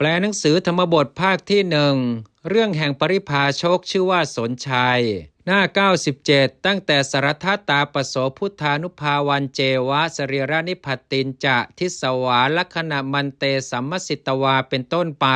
แปลหนังสือธรรมบทภาคที่หนึ่ง เรื่องแห่งปริพาชกชื่อว่าสนชัย หน้าเก้าสิบเจ็ด ตั้งแต่สรัทธตาปโสพุทธานุภาวันเจวะสรีระนิพพัตตินจะทิสวาลักขณะมันเตสัมมสิตวาเป็นต้นไป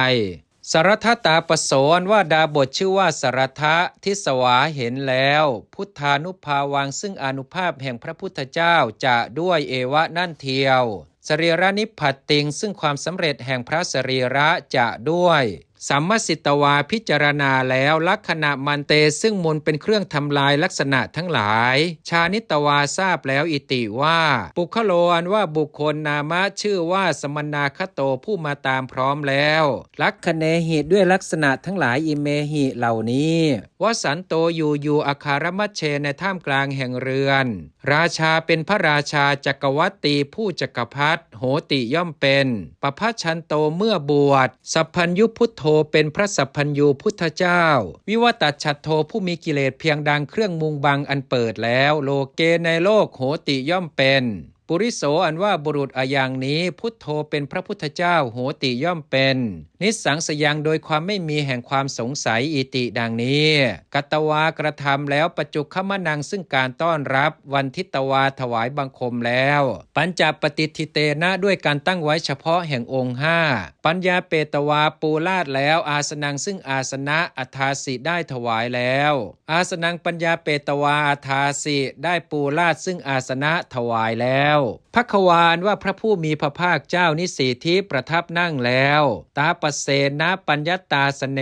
สรัทธตาปโส อันว่าดาบทชื่อว่าสรัทธะ ทิสวาเห็นแล้ว พุทธานุภาวัง ซึ่งอานุภาพแห่งพระพุทธเจ้าจะด้วยเอวะนั่นเทียว สรีระนิพพัตติง ซึ่งความสำเร็จแห่งพระสรีระจะด้วย สัมมสิตวา พิจารณาแล้ว ลักขณะมันเต ซึ่งมนต์เป็นเครื่องทำลายลักษณะทั้งหลาย ชานิตวา ทราบแล้ว อิติว่า ปุคคโล อันว่าบุคคล นามะ ชื่อว่า สมณาคโต ผู้มาตามพร้อมแล้ว ลักขเณหิ ด้วยลักษณะทั้งหลาย อิเมหิ เหล่านี้ วสันโต อยู่อยู่ อาคารมัชเช ในท่ามกลางแห่งเรือน ราชาเป็นพระราชา จักรวัตตี ผู้จักรพรรดิ โหติ ย่อมเป็น ปพัชชันโต เมื่อบวช สัพพัญญุพุทโธ เป็นพระสัพพัญญูพุทธเจ้า วิวัตชัตโธ ผู้มีกิเลสเพียงดังเครื่องมุงบังอันเปิดแล้ว โลเก ในโลก โหติ ย่อมเป็น ปุริโส อันว่าบุรุษ อะยัง นี้ พุทโธ เป็นพระพุทธเจ้า โหติ ย่อมเป็น นิสสังสยัง โดยความไม่มีแห่งความสงสัย อิติ ดังนี้ กัตตวา กระทำแล้ว ปจุคคมนัง ซึ่งการต้อนรับ วันทิตวา ถวายบังคมแล้ว ปัญจปฏิฏฐิเตนะ ด้วยการตั้งไว้เฉพาะแห่งองค์ห้า ปัญญาเปตวา ปูราษแล้ว อาสนัง ซึ่งอาสนะ อัฏฐาสิ ได้ถวายแล้ว อาสนัง ปัญญาเปตวา อัฏฐาสิ ได้ปูราษซึ่งอาสนะถวายแล้ว ภัคควา อันว่าพระผู้มีพระภาคเจ้า นิสีธิ ประทับนั่งแล้ว ตาปเสนะ ปัญญตาสเน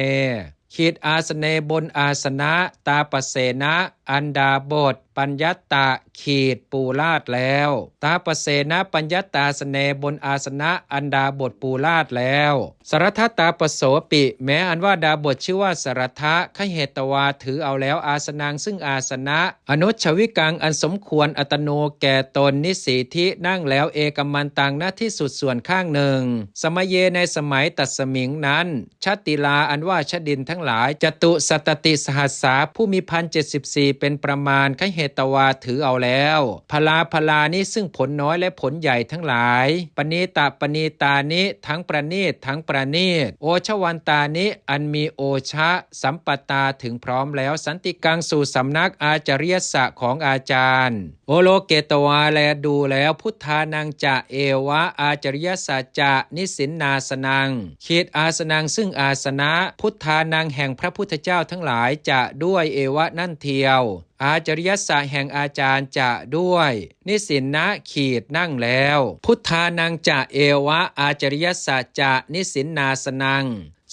ขีดอาสเน บนอาสนะ ตาปเสนะ อันดาบท ปัญญตะ ขีด ปูราษแล้ว ตาปเสนะ ปัญญตาสเน บนอาสนะ อันดาบทปูราษแล้ว สรัทธตาปโสปิ แม้อันว่าดาบทชื่อว่าสรัทธะ คเหตวา ถือเอาแล้ว อาสนัง ซึ่งอาสนะ อนุชวิกัง อันสมควร อัตโน แก่ตน นิสีธิ นั่งแล้ว เอกมันตัง ณ ที่สุดส่วนข้างหนึ่ง สมเย ในสมัย ตัสมิง นั้น ชติลา อันว่าชดินทั้งหลาย จตุสัตติสหัสสา ผู้มีพันเจ็ดสิบสี่เป็นประมาณ คเหตวา ถือเอาแล้ว พลาพลานิ ซึ่งผลน้อยและผลใหญ่ทั้งหลาย ปณีตะปณีตานิ ทั้งประณีตทั้งประณีต โอชวันตานิ อันมีโอชะ สัมปตา ถึงพร้อมแล้ว สันติกัง สู่สำนัก อาจาริยสะ ของอาจารย์ โอโลเกตวา แลดูแล้ว พุทธานังจะ เอวะ อาจาริยสะจะ นิสินนาสนัง ขีดอาสนัง ซึ่งอาสนะ พุทธานัง แห่งพระพุทธเจ้าทั้งหลาย จะด้วย เอวะ นั่นเทียว อาจาริยสะ แห่งอาจารย์ จะด้วย นิสินนะ ขีด นั่งแล้ว พุทธานังจะ เอวะ อาจาริยสะจะ นิสินนาสนัง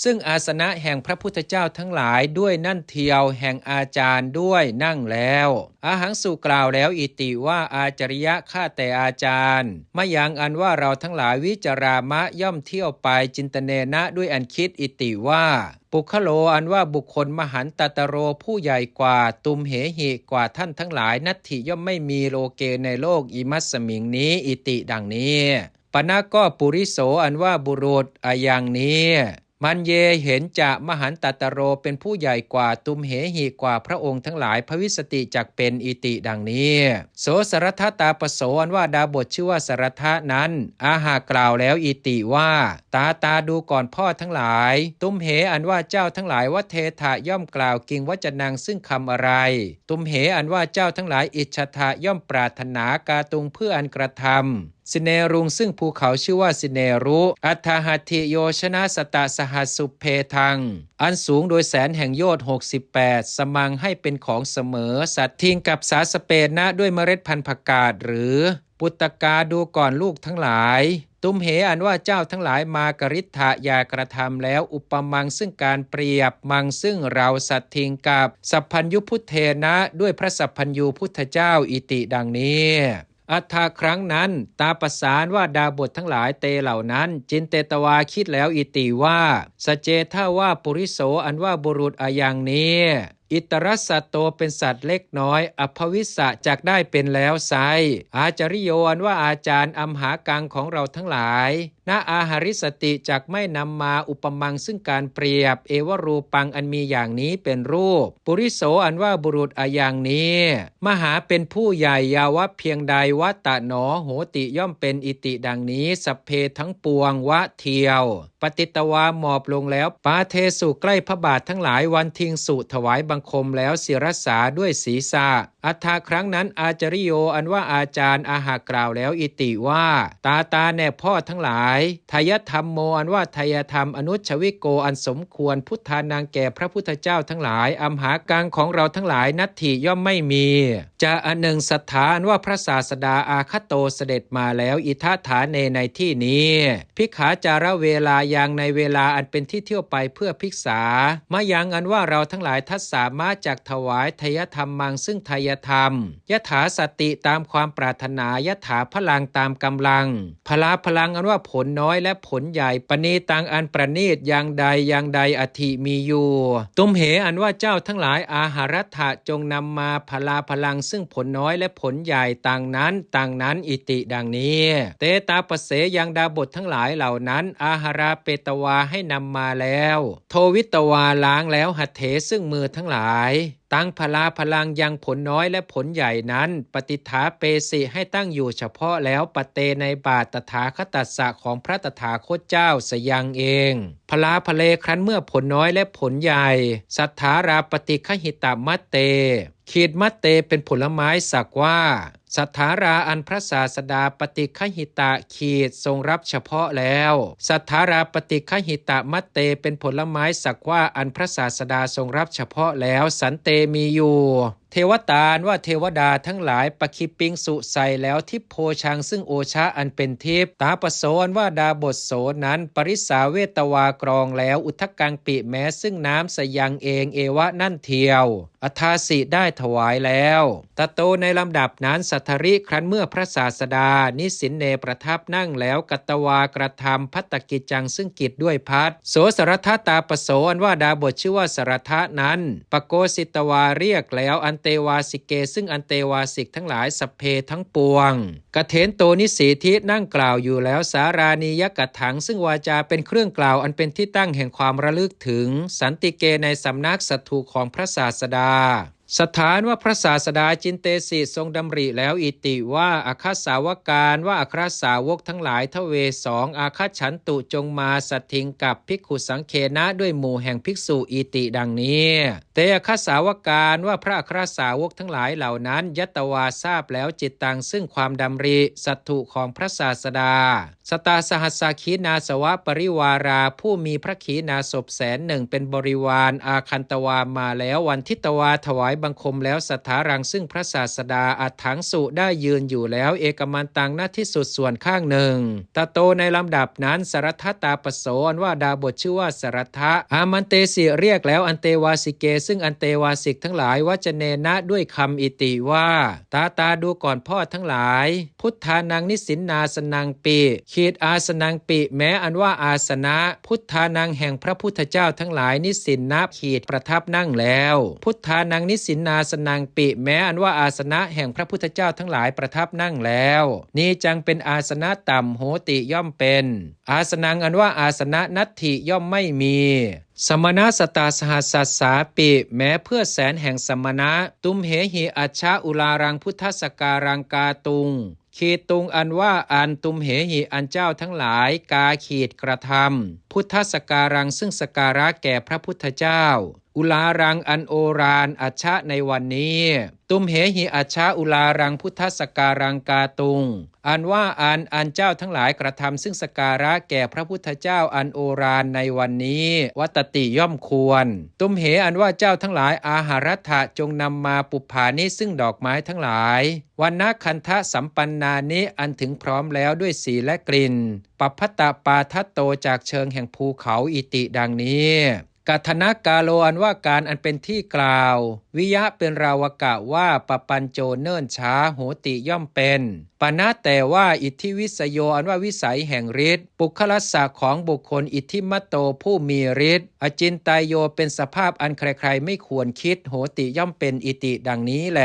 ซึ่งอาสนะแห่งพระพุทธเจ้าทั้งหลาย ด้วยนั่นเทียว แห่งอาจารย์ ด้วยนั่งแล้ว อาหังสุ กล่าวแล้ว อิติว่า อาจาริยะ ข้าแต่อาจารย์ มะยัง อันว่าเราทั้งหลาย วิจารามะ ย่อมเที่ยวไป จินตเนนะ ด้วยอันคิด อิติว่า ปุคคโล อันว่าบุคคล มหันตตโร ผู้ใหญ่กว่า ตุมเหหิ กว่าท่านทั้งหลาย นัตถิ ย่อมไม่มี โลเก ในโลก อิมัสสมิง นี้ อิติ ดังนี้ ปะนะ ก็ ปุริโส อันว่าบุรุษ อะยัง นี้ มัญเย เห็นจะ มหันตตโร เป็นผู้ใหญ่กว่า ตุมเหหิ กว่าพระองค์ทั้งหลาย ภวิสสติ จักเป็น อิติ ดังนี้ โส สรัทธตาปโส อันว่าดาบทชื่อว่าสรัทธะนั้น อาหาก กล่าวแล้ว อิติว่า ตาตา ดูก่อนพ่อทั้งหลาย ตุมเห อันว่าเจ้าทั้งหลาย วะเทถะ ย่อมกล่าว กิงวัจนัง ซึ่งคำอะไร ตุมเห อันว่าเจ้าทั้งหลาย อิชชะถะ ย่อมปรารถนา กาตุง เพื่ออันกระทำ สิเนรุง ซึ่งภูเขาชื่อว่าสิเนรุ อัฏฐหัตถิโยชนะสตะสหัสสุเพทัง อันสูงโดยแสนแห่งโยชน์ หกสิบแปด สมัง ให้เป็นของเสมอ สัตถิง กับสาสเปนะ ด้วยเมล็ดพันธุ์ผักกาด หรือ ปุตตกา ดูก่อนลูกทั้งหลาย ตุมเห อันว่าเจ้าทั้งหลาย มากริฏฐะ อย่ากระทำแล้ว อุปมัง ซึ่งการเปรียบ มัง ซึ่งเรา สัตถิง กับ สัพพัญญุพุทเทนะ ด้วยพระสัพพัญญูพุทธเจ้า อิติ ดังนี้ อัฏฐะ ครั้งนั้น ตาปสา อันว่าดาบททั้งหลาย เต เหล่านั้น จินเตตวา คิดแล้ว อิติว่า สเจ ถ้าว่า ปุริโส อันว่าบุรุษ อะยัง นี้ อิตรัสสะ โต เป็นสัตว์เล็กน้อย อภวิสสะ จักได้เป็นแล้วไซร้ อาจาริโย อันว่าอาจารย์ อัมหากัง ของเราทั้งหลาย ນະອາຫາລິສະຕິ ຈັກໄມ່ນຳມາ ອຸປະມັງ ຊຶ່ງການປຽບ ເອວະຮູປັງ ອັນມີຢ່າງນີ້ເປັນຮູບ ປຸລິໂສ ອັນວ່າບຸລຸດອາຢ່າງນີ້ ມະຫາເປັນຜູ້ໃຫຍ່ ຍາວະພຽງໃດ ວະຕະໜໍ ໂຫຕິ ຍ່ອມເປັນ ອິຕິ ດັ່ງນີ້ ສັບເພ ທັງປວງ ວະ ທ່ຽວ ປະຕິດຕະວາ ໝອບລົງແລ້ວ ປາເທສຸ ໃກ້ພະບາດທັງຫຼາຍ ວັນທິງສຸ ຖວາຍບັງຄົມແລ້ວ ສິລະສາ ດ້ວຍສີສະ ອັດຖະ ຄຄັ້ງນັ້ນ ອາຈາລິໂຍ ອັນວ່າອາຈານ ອາຫະ ກ່າວແລ້ວ ອິຕິ ວ່າ ຕາຕາ ແນ່ພໍ່ທັງຫຼາຍ ທາຍະທຳໂມ ອັນວ່າທາຍະທຳ ອະນຸດຊະວິໂກ ອັນສົມຄວນ ພຸດທານັງ ແກ່ພະພຸດທະເຈົ້າທັງຫຼາຍ ອຳຫາກັງ ຂອງເຮົາທັງຫຼາຍ ນັດຖິ ຍ່ອມໄມ່ມີ ຈາ ອະໜຶ່ງ ສັດຖາ ອັນວ່າພະສາສະດາ ອາຄະໂຕ ສະເດັດມາແລ້ວ ອິດຖະຖາເນ ໃນທີ່ນີ້ ພິກຂາຈາລະເວລາ ຢ່າງໃນເວລາອັນເປັນທີ່ທ່ຽວໄປເພື່ອພິກສາ ມະຍັງ ອັນວ່າເຮົາທັງຫຼາຍ ທັດສາມາ ຈັກຖວາຍ ທາຍະທຳມັງ ຊຶ່ງທາຍະທຳ ຍະຖາສະຕິ ຕາມຄວາມປາດຖະໜາ ຍະຖາພະລັງ ຕາມກຳລັງ ພະລາພະລັງ ອັນວ່າຜົນນ້ອຍ ແລະ ຜົນໃຫຍ່ ປະນີຕັງ ອັນປະນີດ ຢ່າງໃດ ຢ່າງໃດ ອັດຖິ ມີຢູ່ ຕຸມເຫ ອັນວ່າເຈົ້າທັງຫຼາຍ ອາຫາຣັດຖະ ຈົ່ງນຳມາ ພະລາພະລັງ ຊຶ່ງຜົນນ້ອຍ ແລະ ຜົນໃຫຍ່ ຕ່າງນັ້ນ ຕ່າງນັ້ນ ອິຕິ ດັ່ງນີ້ ເຕຕາປະເສ ຢ່າງດາບົດທັງຫຼາຍເຫຼົ່ານັ້ນ ອາຫາຣາເປຕະວາ ໃຫ້ນຳມາແລ້ວ ໂທວິຕະວາ ລ້າງແລ້ວ ຫັດເຖ ຊຶ່ງມືທັງຫຼາຍ ຕັງພະລາພະລັງ ຍັງຜົນນ້ອຍ ແລະ ຜົນໃຫຍ່ນັ້ນ ປະຕິດຖາເປສິ ໃຫ້ຕັ້ງຢູ່ສະເພາະແລ້ວ ປະເຕ ໃນບາດ ຕະຖາຄະຕັດສະ ຂອງພະຕະຖາຄົດເຈົ້າ ສະຍັງເອງ ພະລາພະເລ ຄລັ້ນເມື່ອຜົນນ້ອຍ ແລະ ຜົນໃຫຍ່ ສັດຖາຣາ ປະຕິຄະຫິຕະ ມັດເຕ ຂີດມັດເຕ ເປັນຜົນລະໄມ້ສັກວ່າ ສັດຖາຣາ ອັນພະສາສະດາ ປະຕິຄະຫິຕະ ຂີດ ຊົງຮັບສະເພາະແລ້ວ ສັດຖາຣາ ປະຕິຄະຫິຕະ ມັດເຕ ເປັນຜົນລະໄມ້ສັກວ່າ ອັນພະສາສະດາຊົງຮັບສະເພາະແລ້ວ ສັນເຕ ມີຢູ່ ເທວະຕາ ອັນວ່າເທວະດາທັງຫຼາຍ ປະຄິປິງສຸ ໃສ່ແລ້ວ ທິບໂພຊັງ ຊຶ່ງໂອຊະອັນເປັນທິບ ຕາປະໂສ ອັນວ່າດາບົດໂສນັ້ນ ປະລິສາເວຕະວາ ກຣອງແລ້ວ ອຸດທະກັງປິ ແມ້ຊຶ່ງນ້ຳ ສະຍັງເອງ ເອວະ ນັ້ນທ່ຽວ ອະທາສິ ໄດ້ຖວາຍແລ້ວ ຕະໂຕ ໃນລຳດັບນັ້ນ ສັດຖະລິ ຄລັ້ນເມື່ອພະສາສະດາ ນິສິນເນ ປະທັບນັ່ງແລ້ວ ກັດຕະວາ ກະທຳ ພັດຕະກິດຈັງ ຊຶ່ງກິດດ້ວຍພັດ ໂສສະລັດຖະຕາປະໂສ ອັນວ່າດາບົດຊື່ວ່າສະລັດຖະນັ້ນ ປະໂກສິຕະວາ ຮຽກແລ້ວ ອັນເຕວາສິເກ ຊຶ່ງອັນເຕວາສິກທັງຫຼາຍ ສັບເພ ທັງປວງ ກະເຖນໂຕ ນິສີທິ ນັ່ງກ່າວຢູ່ແລ້ວ ສາລານິຍະກະຖັງ ຊຶ່ງວາຈາເປັນເຄື່ອງກ່າວ ອັນເປັນທີ່ຕັ້ງແຫ່ງຄວາມລະລຶກເຖິງ ສັນຕິເກ ໃນສຳນັກສັດຖຸຂອງພະສາສະດາ ສະຖານວ່າພະສາສະດາ ຈິນເຕສິ ຊົງດຳລິແລ້ວ ອິຕິ ວ່າ ອັກຄະສາວະການ ວ່າອັກຄະສາວົກທັງຫຼາຍ ທະເວສອງ ອາຄະສັນຕຸ ຈົ່ງມາສະຖິງກັບ ພິກຂຸສັງເຄນະ ດ້ວຍໝູ່ແຫ່ງພິກສຸ ອິຕິ ດັ່ງນີ້ ເຕ ອັກຄະສາວະການ ວ່າພະອັກຄະສາວົກທັງຫຼາຍເຫຼົ່ານັ້ນ ຍັດຕະວາ ຊາບແລ້ວ ຈິດຕັງ ຊຶ່ງຄວາມດຳລິ ສັດຖຸຂອງພະສາສະດາ ສະຕາສະຫັດສະຂີນາສະວະປະລິວາລາ ຜູ້ມີພະຂີນາສົບແສນໜຶ່ງເປັນບໍລິວານ ອາຄັນຕະວາມາແລ້ວ ວັນທິຕະວາ ຖວາຍບັງຄົມແລ້ວ ສັດຖາຣັງ ຊຶ່ງພະສາສະດາ ອັດຖັງສຸ ໄດ້ຢືນຢູ່ແລ້ວ ເອກະມັນຕັງ ນະທີ່ສຸດສ່ວນຂ້າງໜຶ່ງ ຕະໂຕ ໃນລຳດັບນັ້ນ ສະລັດຖະຕາປະໂສ ອັນວ່າດາບົດຊື່ວ່າສະລັດຖະ ອາມັນເຕສິ ຮຽກແລ້ວ ອັນເຕວາສິເກ ຊຶ່ງອັນເຕວາສິກທັງຫຼາຍ ວັດຈະເນນະ ດ້ວຍຄຳ ອິຕິ ວ່າ ຕາຕາ ດູກ່ອນພໍ່ທັງຫຼາຍ ພຸດທານັງນິສິນນາສະນັງປິ ຂີດອາສະນັງປິ ແມ້ອັນວ່າອາສະນະ ພຸດທານັງແຫ່ງພະພຸດທະເຈົ້າທັງຫຼາຍ ນິສິນນະ ຂີດປະທັບນັ່ງແລ້ວ ພຸດທານັງນິສິນນາສະນັງປິ ແມ້ອັນວ່າອາສະນະແຫ່ງພະພຸດທະເຈົ້າທັງຫຼາຍປະທັບນັ່ງແລ້ວ ນີຈັງ ເປັນອາສະນະຕ່ຳ ໂຫຕິ ຍ່ອມເປັນ ອາສະນັງ ອັນວ່າອາສະນະ ນັດຖິ ຍ່ອມໄມ່ມີ ສະມະນະສະຕາສະຫັດສັດສາປິ ແມ້ເພື່ອແສນແຫ່ງສະມະນະ ຕຸມເຫຫິ ອັດຊະ ອຸລາຣັງ ພຸດທະສະກາລັງ ກາຕຸງ ຂີດຕຸງ ອັນວ່າອັນ ຕຸມເຫຫິ ອັນເຈົ້າທັງຫຼາຍ ກາ ຂີດ ກະທຳ ພຸດທະສະກາລັງ ຊຶ່ງສະກາລະແກ່ພະພຸດທະເຈົ້າ ອຸລາຣັງ ອັນໂອລານ ອັດຊະ ໃນວັນນີ້ ຕຸມເຫຫິ ອັດຊະ ອຸລາຣັງ ພຸດທະສະກາລັງ ກາຕຸງ ອັນວ່າອັນ ອັນເຈົ້າທັງຫຼາຍກະທຳ ຊຶ່ງສະກາລະແກ່ພະພຸດທະເຈົ້າ ອັນໂອລານ ໃນວັນນີ້ ວັດຕະຕິ ຍ່ອມຄວນ ຕຸມເຫ ອັນວ່າເຈົ້າທັງຫຼາຍ ອາຫາຣັດຖະ ຈົ່ງນຳມາ ປຸບຜານິ ຊຶ່ງດອກໄມ້ທັງຫຼາຍ ວັນນະຄັນທະສຳປັນນານິ ອັນເຖິງພ້ອມແລ້ວດ້ວຍສີ ແລະ ກິ່ນ ປັບພັດຕະປາທັດໂຕ ຈາກເຊີງແຫ່ງພູເຂົາ ອິຕິ ດັ່ງນີ້ ກະທະນະກາໂລ ອັນວ່າການອັນເປັນທີ່ກ່າວ, ວິຍະເປັນລາວະກະວ່າ ປະປັນໂຈເນີນຊາ ໂຫຕິ ຍ່ອມເປັນ. ປະນະ ແຕ່ວ່າ, ອິດທິວິສໂຍ ອັນວ່າວິໄສແຫ່ງລິດ, ປຸກຄະລັດສະຂອງບຸກຄົນ, ອິດທິມະໂຕ ຜູ້ມີລິດ, ອະຈິນໄຕໂຍ ເປັນສະພາບອັນໃຄໆໄມ່ຄວນຄິດ, ໂຫຕິ ຍ່ອມເປັນ, ອິຕິ ດັ່ງນີ້ແລ.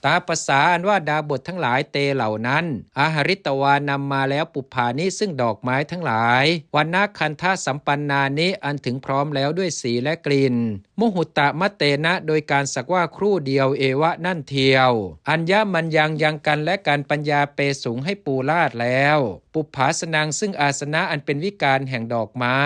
ຕາປະສາ ອັນວ່າດາບົດທັງຫຼາຍເຕເຫຼົ່ານັ້ນ, ອາຫະລິຕະວາ ນຳມາແລ້ວ, ປຸບຜານິ ຊຶ່ງດອກໄມ້ທັງຫຼາຍ, ວັນນະຄັນທະສຳປັນນານິ ອັນເຖິງພ້ອມແລ້ວດ້ວຍສີ ແລະ ກິ່ນ, ມຸຫຸດຕະມະເຕນະ ໂດຍການສັກວ່າຄรู่ດຽວ, ເອວະ ນັ້ນທຽວ, ອັນຍະມັນຍັງ ຍັງກັນ ແລະ ກັນ, ປັນຍາເປສຸງ ໃຫ້ປູລາດແລ້ວ, ປຸບຜາສະນັງ ຊຶ່ງອາສະນະອັນເປັນວິການແຫ່ງດອກໄມ້,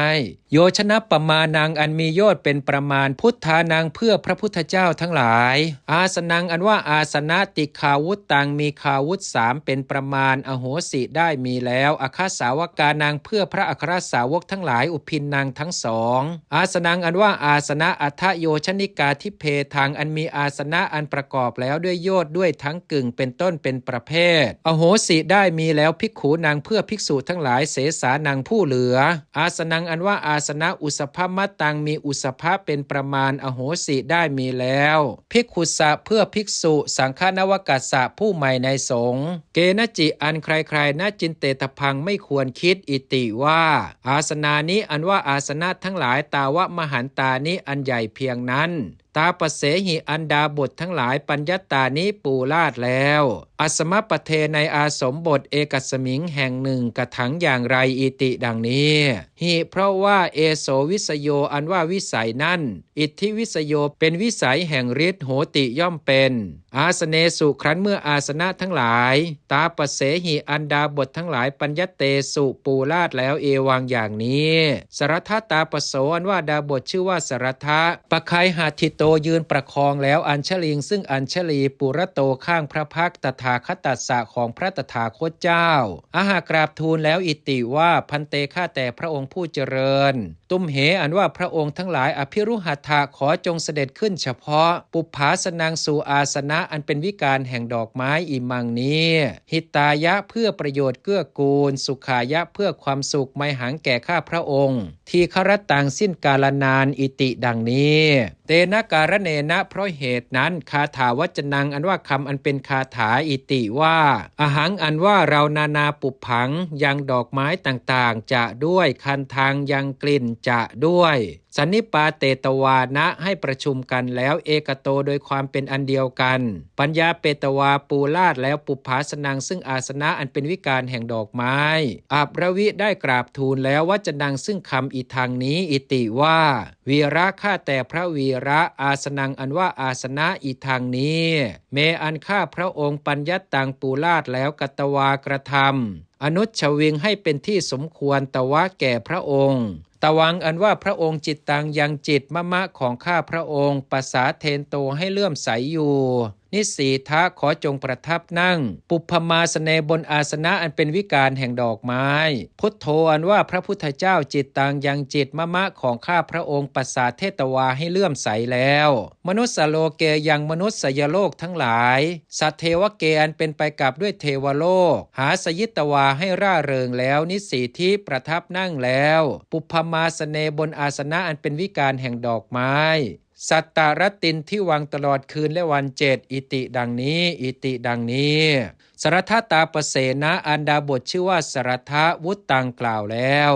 ໂຍຊະນະປະມານັງ ອັນມີໂຍດເປັນປະມານ, ພຸດທານັງ ເພື່ອພະພຸດທະເຈົ້າທັງຫຼາຍ, ອາສະນັງ ອັນວ່າອາສະນະ, ຕິຄາວຸດຕັງ ມີຄາວຸດສາມເປັນປະມານ, ອະໂຫສິ ໄດ້ມີແລ້ວ, ອັກຄະສາວະການັງ ເພື່ອພະອັກຄະສາວົກທັງຫຼາຍ, ອຸພິນນັງ ທັງສອງ, ອາສະນັງ ອັນວ່າອາສະນະ, ອັດຖະໂຍຊະນິກາທິເພທັງ ອັນມີອາສະນະອັນປະກອບແລ້ວດ້ວຍໂຍດດ້ວຍທັງກຶ່ງເປັນຕົ້ນເປັນປະເພດ, ອະໂຫສິ ໄດ້ມີແລ້ວ, ພິກຂູນັງ ເພື່ອພິກສຸທັງຫຼາຍ, ເສສານັງ ຜູ້ເຫຼືອ, ອາສະນັງ ອັນວ່າອາສະນະ, ອຸສະພະມະຕັງ ມີອຸສະພະເປັນປະມານ, ອະໂຫສິ ໄດ້ມີແລ້ວ, ພິກຂຸສະ ເພື່ອພິກສຸ, ສັງຄະນະວະກັດສະ ຜູ້ໃໝ່ໃນສົງ, ເກນະຈິ ອັນໃຄໆນະ, ຈິນເຕຕະພັງ ໄມ່ຄວນຄິດ, ອິຕິ ວ່າ, ອາສະນານິ ອັນວ່າອາສະນະທັງຫຼາຍ, ຕາວະມະຫັນຕານິ ອັນໃຫຍ່ພຽງນັ້ນ, ຕາປະເສຫິ ອັນດາບົດທັງຫຼາຍ, ປັນຍັດຕານິ ປູລາດແລ້ວ, ອັດສະມະປະເທ ໃນອາສົມບົດ, ເອກັດສະມິງ ແຫ່ງໜຶ່ງ, ກະຖັງ ຢ່າງໃດ, ອິຕິ ດັ່ງນີ້. ຫິ ເພາະວ່າ, ເອໂສ ວິສະໂຍ ອັນວ່າວິໄສນັ້ນ, ອິດທິວິສະໂຍ ເປັນວິໄສແຫ່ງລິດ, ໂຫຕິ ຍ່ອມເປັນ, ອາສະເນສຸ ຄລັນເມື່ອອາສະນະທັງຫຼາຍ, ຕາປະເສຫິ ອັນດາບົດທັງຫຼາຍ, ປັນຍັດເຕສຸ ປູລາດແລ້ວ, ເອວັງ ຢ່າງນີ້. ສະລັດທະຕາປະໂສ ອັນວ່າດາບົດ ຊື່ວ່າສະລັດທະ, ປະໄຄຫະທິໂຕ ຢືນປະຄອງແລ້ວ, ອັນຊະລິງ ຊຶ່ງອັນຊະລີ, ປຸລະໂຕ ຂ້າງພະພັກ, ຕະຖາຄະຕັດສະ ຂອງພະຕະຖາຄົດເຈົ້າ, ອະຫາກາບທູນແລ້ວ, ອິຕິ ວ່າ, ພັນເຕ ຂ້າແຕ່ພະອົງຜູ້ຈະເລີນ, ຕຸມເຫ ອັນວ່າພະອົງທັງຫຼາຍ, ອະພິລຸຫະທະ ຂໍຈົ່ງສະເດັດຂຶ້ນສະເພາະ, ປຸບຜາສະນັງ ສູ່ອາສະນະອັນເປັນວິການແຫ່ງດອກໄມ້, ອິມັງ ນີ້, ຫິຕາຍະ ເພື່ອປະໂຫຍດເກື້ອກູນ, ສຸຂາຍະ ເພື່ອຄວາມສຸກ, ໄມຫັງ ແກ່ຂ້າພະອົງ, ທີຄະຣັດຕັງ ສິ້ນກາລະນານ, ອິຕິ ດັ່ງນີ້. ເຕນະກາລະເນນະ ເພາະເຫດນັ້ນ, ຄາຖາວັດຈະນັງ ອັນວ່າຄຳອັນເປັນຄາຖາ, ອິຕິ ວ່າ, ອະຫັງ ອັນວ່າເຮົາ, ນານາປຸບຜັງ ຍັງດອກໄມ້ຕ່າງໆ ຈະດ້ວຍ, ຄັນທັງ ຍັງກິ່ນ ຈະດ້ວຍ, ສັນນິປາເຕຕະວານະ ໃຫ້ປະຊຸມກັນແລ້ວ, ເອກະໂຕ ໂດຍຄວາມເປັນອັນດຽວກັນ, ປັນຍາເປຕະວາ ປູລາດແລ້ວ, ປຸບຜາສະນັງ ຊຶ່ງອາສະນະອັນເປັນວິການແຫ່ງດອກໄມ້, ອັບລະວິ ໄດ້ກາບທູນແລ້ວ, ວັດຈະນັງ ຊຶ່ງຄຳ, ອິທັງ ນີ້, ອິຕິ ວ່າ, ວີຣະ ຂ້າແຕ່ພະວີຣະ, ອາສະນັງ ອັນວ່າອາສະນະ, ອິທັງ ນີ້, ເມ ອັນຂ້າພະອົງ, ປັນຍັດຕັງ ປູລາດແລ້ວ, ກັດຕະວາ ກະທຳ, ອະນຸດຊະວິງ ໃຫ້ເປັນທີ່ສົມຄວນ, ຕະວະ ແກ່ພະອົງ, ຕະວັງ ອັນວ່າພະອົງ, ຈິດຕັງ ຍັງຈິດ, ມະມະ ຂອງຂ້າພະອົງ, ປະສາເທນໂຕ ໃຫ້ເຫຼື້ອມໃສຢູ່, ນິສີທະ ຂໍຈົ່ງປະທັບນັ່ງ, ປຸບພະມາສະເນ ບົນອາສະນະອັນເປັນວິການແຫ່ງດອກໄມ້, ພຸດໂທ ອັນວ່າພະພຸດທະເຈົ້າ, ຈິດຕັງ ຍັງຈິດ, ມະມະ ຂອງຂ້າພະອົງ, ປະສາເທຕະວາ ໃຫ້ເຫຼື້ອມໃສແລ້ວ, ມະນຸດສະໂລເກ ຍັງມະນຸດສະຍະໂລກທັງຫຼາຍ, ສັດເທວະເກ ອັນເປັນໄປກັບດ້ວຍເທວະໂລກ, ຫາສະຍິດຕະວາ ໃຫ້ຮ່າເຣິງແລ້ວ, ນິສີທິ ປະທັບນັ່ງແລ້ວ, ປຸບພະມາສະເນ ບົນອາສະນະອັນເປັນວິການແຫ່ງດອກໄມ້, ສັດຕະຣະຕິນທິວັງ ຕະຫຼອດຄືນ ແລະ ວັນເຈັດ, ອິຕິ ດັ່ງນີ້, ອິຕິ ດັ່ງນີ້. ສະລັດທະຕາປະເສນະ ອັນດາບົດ ຊື່ວ່າສະລັດທະ, ວຸດຕັງ ກ່າວແລ້ວ.